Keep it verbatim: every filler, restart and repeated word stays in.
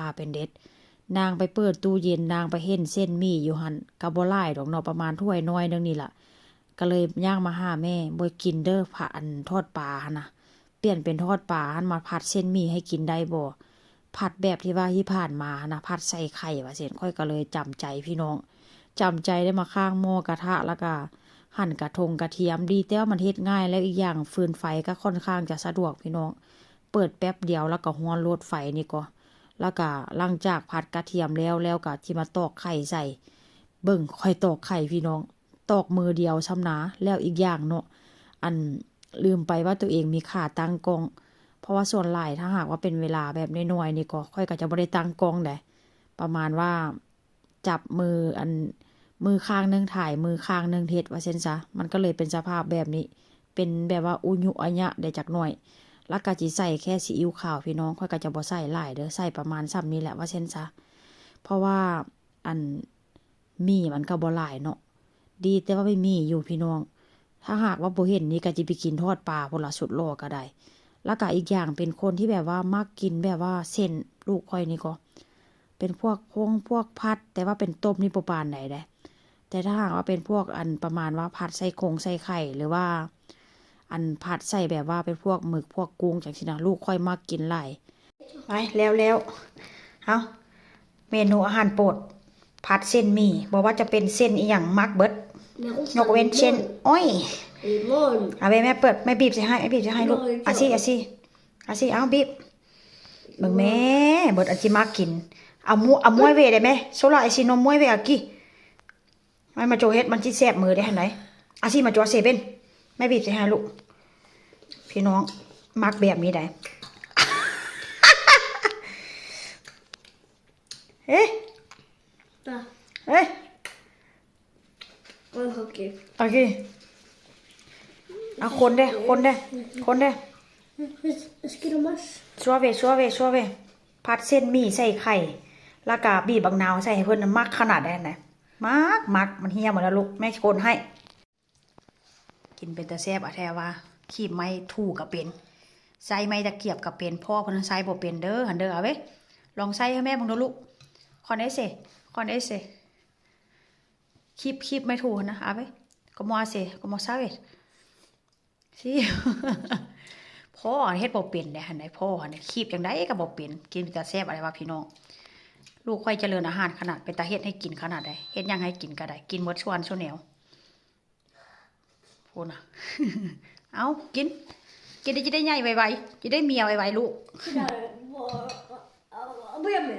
าเป็นเด็ด นางไปเปิดตู้เย็น นางไปเห็นเส้นหมี่อยู่หั่น ก็บ่หลายดอกเนาะ ประมาณถ้วยน้อยหนึ่งนี่ล่ะ ก็เลยย่างมาหาแม่ บ่กินเด้อ ผัด อันทอดปลาหั่นนะ เปลี่ยนเป็นทอดปลาหั่น มาผัดเส้นหมี่ให้กินได้บ่ ผัดแบบที่ว่าที่ผ่านมาหั่นนะ ผัดใส่ไข่ว่าซั่น ข้อยก็เลยจำใจพี่น้อง จำใจได้มาข้างหม้อกระทะ แล้วก็หั่นกระทงกระเทียม ดีแต่ว่ามันเฮ็ดง่าย แล้วอีกอย่างฟืนไฟก็ค่อนข้างจะสะดวกพี่น้อง เปิดแป๊บเดียวแล้วก็ฮ้อนโลดไฟนี่ก็ แล้วก็หลังจากผัดกระเทียมแล้ว แล้วก็สิมาตอกไข่ใส่ เบิ่งข้อยตอกไข่พี่น้อง ตอกมือเดียวซ้ำนา แล้วอีกอย่างเนาะ อัน ลืมไปว่าตัวเองมีขาตั้งกล้อง เพราะว่าส่วนหลายถ้าหากว่าเป็นเวลาแบบน้อยๆนี่ก็ ข้อยก็จะบ่ได้ตั้งกล้องได๋ ประมาณว่าจับมืออัน มือข้างหนึ่งถ่าย มือข้างหนึ่งเฮ็ดว่าซั่นซะ มันก็เลยเป็นสภาพแบบนี้ เป็นแบบว่าอุยุอะยะได้จักหน่อย แล้วก็สิใส่แค่ซีอิ๊วขาวพี่น้อง ข้อยก็จะบ่ใส่หลายเด้อ ใส่ประมาณส่ำนี้แหละว่าซั่นซะ เพราะว่าอัน หมี่มันก็บ่หลายเนาะ ดีแต่ว่ามีหมี่อยู่พี่น้อง ถ้าหากว่าบ่เห็นนี่ก็สิไปกินทอดปลาพุ้นล่ะ สุดหล่อก็ได้ แล้วก็อีกอย่างเป็นคนที่แบบว่ามักกินแบบว่าเส้น ลูกข้อยนี่ก็ เป็นพวกพงพวกผัด แต่ว่าเป็นต้มนี่บ่ปานใดเด้ แต่ถ้าหากว่าเป็นพวกอันประมาณว่าผัดใส่คงใส่ไข่ หรือว่า อันผัดใส่แบบว่าเป็นพวกหมึกพวกกุ้งจั่งซี้นะ ลูกข้อยมักกินหลาย ไป แล้วแล้ว เอ้า เมนูอาหารโปรด ผัดเส้นหมี่ บ่ว่าจะเป็นเส้นอีหยังมักเบิด ยกเว้นเส้นอ้อย เอาไว้แม่เปิด แม่บีบใส่ให้ แม่บีบใส่ให้ลูก เอาสิ เอาสิ เอาสิ เอาบีบ เบิ่งแม่ เบิดอันที่มักกิน เอามุ เอาม้วยเวได้ไหม โซล่า ไอซีนมม้วยเวอากิ ไม่มาโจเฮ็ด มันสิแสบมือได้หั่นได๋ อาสิมาโจเซเว่น แม่บีบใส่ให้ลูก พี่น้อง มักแบบนี้ได้ เอ๊ะ Da. เอ๊ะ Okej. โอเค เอาคนเด้ คนเด้ คนเด้ Ska du massa? ซัวเวซัวเวซัวเว ผัดเส้นหมี่ใส่ไข่ แล้วก็บีบบักนาวใส่ให้เพิ่นน่ะ มักขนาดนั้นนะ มัก มัก มันเหี่ยหมดแล้วลูก แม่คนให้ กินเป็นตาแซ่บอะแท้ว่า ขีบไม้ถูกก็เป็น ใช้ไม้ตะเกียบก็เป็น พ่อเพิ่นใช้บ่เป็นเด้อ หั่นเด้อ เอาเว้ย ลองใช้ให้แม่เบิ่งดูลูก con ese con ese ขีบ ขีบไม้ถูหั่นนะ เอาเว้ย como hace como sabes สิ พ่อเฮ็ดบ่เป็นเด้ หั่นได๋ พ่อหั่นน่ะ ขีบจั่งใดก็บ่เป็น กินเป็นตาแซ่บอะไรวะพี่น้อง ลูกข้อยเจริญอาหารขนาด เป็นตาเฮ็ดให้กินขนาดใด เฮ็ดหยังให้กินก็ได้ กินหมดซุอันซุแนว พู้นน่ะ เอา กิน กินได้ จะได้ใหญ่ไวๆ จะได้เมียไวๆ ลูก Sådär. Vad, vad, vad börjar med?